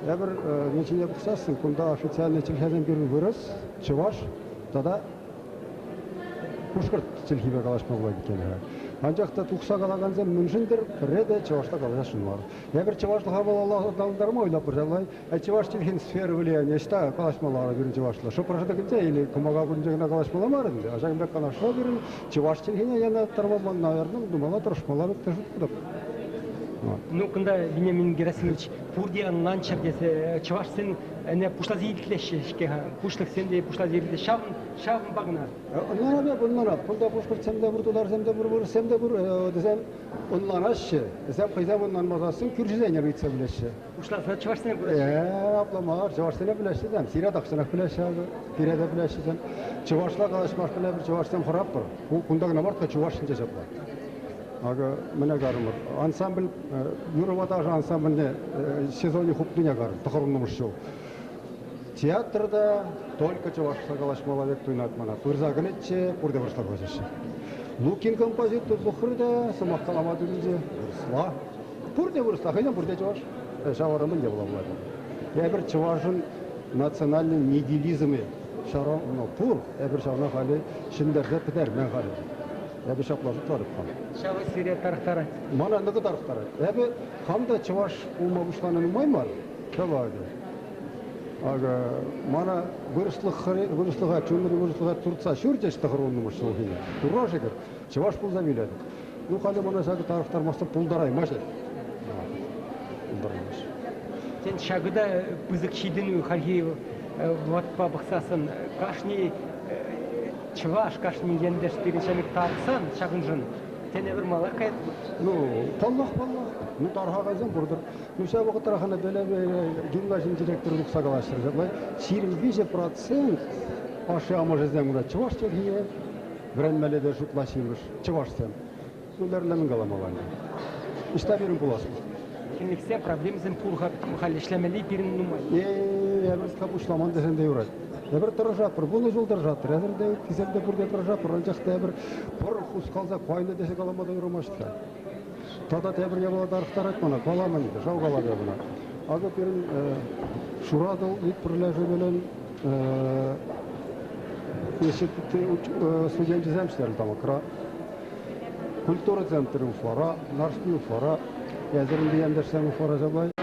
Эпир мӗн пӑхсассӑн кунта официальный чӗлхесем пирӗн вырӑс, чӑваш тата пушкӑрт чӗлхипе калаҫма пулать иккен-ха. Анчах та тухса калакансем мӗншӗн-тӗр пӗрре те чӑвашла калаҫасшӑн мар. Эпир чӑвашлӑха малалла аталантарма уйлатпӑр ҫавна. Чӑваш чӗлхин сфера влияния ӑҫта калаҫмалла пирӗн чӑвашла? Шӑпӑр шӑтӑкӗнче или кӑмака кунӗнче кӑна калаҫмалла мар ӗнтӗ. А ҫакӑн пек канашра пирӗн чӑваш чӗлхине янраттарма, наверное, тумалла, тӑрӑшмалла пек те шутлатӑп. Ну, кунта Вениамин Герасимович пурте ӑнланччӑр тесе чӑвашсен ӗне пуҫласа илтлеҫҫӗ-ҫке-ха. Пуҫлӑхсем те пуҫласа илтлеҫҫӗ. Ҫавӑн, ҫавӑнпа кӑна. Ӑнланап, ӑнланап. Кунта пушкӑртсем те пур, тутарсем те пур, вырӑссем те пур. Вӗсем ӑнланаҫҫӗ. Вӗсем хӑйсем ӑнланмасассӑн кӳршисене ыйтса пӗлеҫҫӗ. Пуҫласа чӑвашсене кураҫҫӗ. Апла мар, чӑвашсене пӗлеҫҫӗ сем. Сире тахҫанах пӗлеҫҫӗ акӑ. Пире те пӗлеҫҫӗ сем. Чӑвашла калаҫмашкӑн эпир чӑвашсем хӑраппӑр. Кунта кӑна мар-ха, чӑваш ҫинче ҫапла. Акӑ мӗне карӑмӑр. Ансамбль, юрӑпа ташӑ ансамбльне сезонӗ хупнине карӑм, тӑхӑрвуннӑмӗш ҫул. Театрта только чӑвашла калаҫмалла пек туйӑнать мана. Пырса кӗнӗччӗ, пурте вырӑсла калаҫаҫҫӗ. Лукин композитор тухрӗ те сӑмах калама тытӑнчӗ. Вырӑсла. Пурте вырӑсла, хӑйсем пурте чӑваш. Ҫавӑрӑмӑн мӗн те пула пулать. Эпир чӑвашӑн национальный нигилизмӗ ҫавра пур. Эпир ҫавна халӗ ҫӗнтерсе пӗтермен халӗ. Эпӗ ҫапла шутлатӑп хам. Ҫавӑ сире тарӑхтарать. Мана нӑкӑ тарӑхтарать. Эпӗ хам та чӑваш пулма пуҫланӑ нумай мар. Ҫавӑ Акӑ мана вырӑслӑха, чунри вырӑслӑха туртса ҫурчӗҫ тӑхӑрвуннӑмӗш ҫулхине. Турра шӗкӗр, чӑваш пулса вилетӗп. Ну, халӗ мана ҫакӑ тарӑхтармасӑр пултараймасть. Пултараймасть. Тен, ҫакӑ та пысӑк ҫитӗнӳ хальхи вӑхӑтпа пӑхсассӑн кашни чӑваш, кашни ентеш пирӗн ҫамрӑк тарӑхсан ҫакӑншӑн тен, эпир малах каятпӑр. Ну, паллах, паллах. Ну, тарӑхакансем пур-тӑр. Ну, ҫав вӑхӑтрах ӑна Пелепей гимназин директорӗ тухса калаҫрӗ. Ҫапла 23% ашшӗ-амӑшӗсем кунта чӑваш чӗлхине вӗренмелле те шутлаҫҫӗ имӗш, чӑвашсем. Ну, лерле мӗн каламалла ӗнтӗ? Ӑҫта пирӗн пуласлӑх? Хӗнлӗхсем, проблемӑсем пур-ха халь ӗҫлемелли пирӗн нумай. Э, эпир пуҫламан тесен те юрать. Эпир тӑрӑшатпӑр, вунӑ ҫул тӑрӑшатпӑр. Эсир те, ыттисем те пурте тӑрӑшатпӑр, анчах та эпир пӑр хускалса кайнӑ тесе калама та юрамасть-ха. Тата тепӗр япала тарӑхтарать мана, калам ӗнтӗ, шав калап эп ӑна. Акӑ пирӗн Шуратӑл литпӗрлешӗвӗн институтри студенчӗсем Стерлитамакра, культура центрӗ Уфара, Нарспи Уфара, эсир ӗнтӗ ентешсем Уфара ҫапла.